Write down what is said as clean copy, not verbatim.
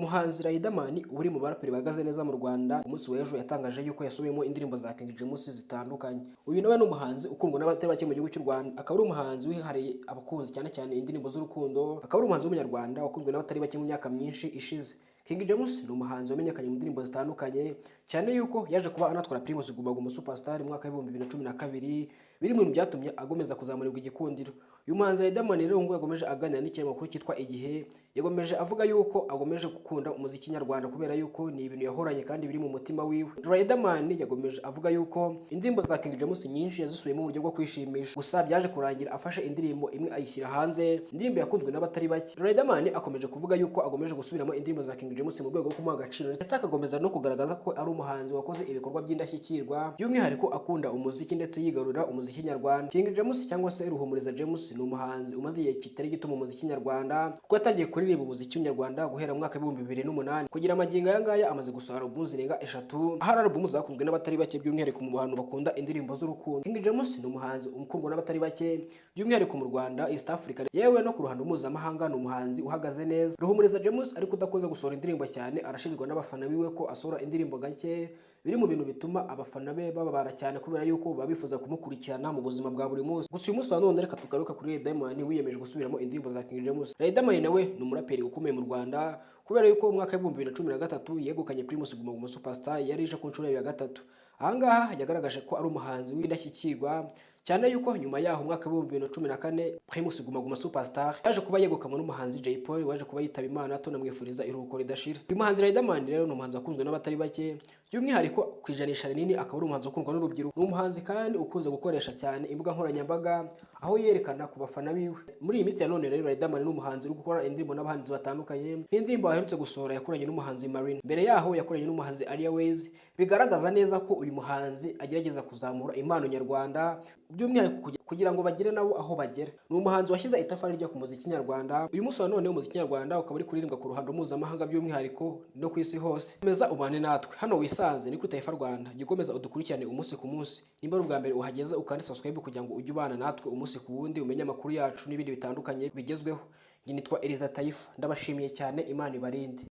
Umuhanzi Riderman uri mu baraperi bahagaze neza mu Rwanda, umunsi w'ejo yatangaje yuko yasubiyemo indirimbo za King James zitandukanye. Uyu nawe ni umuhanzi ukundwa n'abatari bake mu gihugu cy'u Rwanda, akaba ari umuhanzi wihariye abakunzi cyane cyane indirimbo z'urukundo, akaba ari umuhanzi w'umunyarwanda wakunzwe n'abatari bake mu myaka myinshi ishize. King James ni umuhanzi wamenyekanye mu ndirimbo zitandukanye, cyane yuko yaje kuba anatwara Primus Guma Guma Superstar mu mwaka wa 2012, biri mu bintu byatumye agomeza kuzamurirwa igikundiro. Uyu muhanzi Riderman rero ngo yagomeje aganira n'ikinyamakuru cyitwa Igihe, yagomeje avuga yuko agomeje gukunda umuziki nyarwanda kubera yuko ni ibintu yahoranye kandi biri mu mutima wiwe. Riderman yagomeje avuga yuko indirimbo za King James nyinshi yazisubiyemo mu buryo bwo kwishimisha, gusa byaje kurangira afashe indirimbo imwe ayishyira hanze, indirimbo yakunzwe n'abatari bake. Riderman akomeje kuvuga yuko agomeje gusubiramo indirimbo za King James mu rwego rwo kumuha agaciro, ndetse akakomeza no kugaragaza ko ari umuhanzi wakoze ibikorwa by'indashyikirwa, by'umwihariko akunda umuziki ndetse yigarurira umuziki nyarwanda. King James cyangwa se Ruhumuriza James ni umuhanzi umaze igihe kitari gito mu muziki nyarwanda, kuko yatangiye kuririmba umuziki nyarwanda guhera mu mwaka wa 2008 kugira amagingo aya ngaya amaze gusohora album zirenga eshatu, aho ari album zakunzwe n'abatari bake, by'umwihariko mu bantu bakunda indirimbo z'urukundo. King James ni umuhanzi ukundwa n'abatari bake, by'umwihariko mu Rwanda, East Africa, yewe no ku ruhando mpuzamahanga ni umuhanzi uhagaze neza. Ruhumuriza James ariko udakunze gusohora indirimbo cyane, arashinjwa n'abafana biwe ko asohora indirimbo gake, biri mu bintu bituma abafana be bababara cyane kubera yuko baba bifuza kumukurikirana mu buzima bwa buri munsi. Gusa uyu munsi wa none reka tugaruka kuri Riderman wiyemeje gusubiramo indirimbo za King James. Riderman nawe ni umuraperi ukomeye mu Rwanda, kubera yuko mu mwaka wa 2013 yegukanye Primus Guma Guma Superstar yari ije ku nshuro ya gatatu. Ahangaha yagaragaje ko ari umuhanzi w'indashyikirwa, cyane yuko nyuma yaho umwaka wa 2014 Primus Guma Guma Superstar yaje kuba yegukanwa n'umuhanzi Jay Polly waje kuba yitaba Imana, tunamwifuriza iruhuko ridashira. Uyu muhanzi Riderman rero ni umuhanzi wakunzwe n'abatari bake, by'umwihariko ku ijanisha rinini akaba ari umuhanzi ukundwa n'urubyiruko. Ni umuhanzi kandi ukunze gukoresha cyane imbuga nkoranyambaga, aho yerekana ku bafana biwe. Muri iyi minsi ya none rero Riderman ni umuhanzi uri gukora indirimbo n'abahanzi batandukanye, nk'indirimbo aherutse gusohora yakoranye n'umuhanzi Marina, mbere yaho yakoranye n'umuhanzi Ariel Wayz, bigaragaza neza ko uyu muhanzi agerageza kuzamura impano nyarwanda, by'umwihariko kugira ngo bagere nabo aho bagera. Ni umuhanzi washyize itafari rye ku muziki nyarwanda. Uyu munsi wa none umuziki nyarwanda ukaba uri kuririmbwa ku ruhando mpuzamahanga, by'umwihariko no ku isi hose. Komeza ubane natwe hano wisanze ni kuri Taifa Rwanda, jya ukomeza udukurikirane umunsi ku munsi. Nimba ari ubwa mbere uhageze, ukande subscribe kugira ngo ujye ubana natwe umunsi ku wundi, umenye amakuru yacu n'ibindi bitandukanye bigezweho. Njye nitwa Eliza Taifa, ndabashimiye cyane, Imana ibarinde.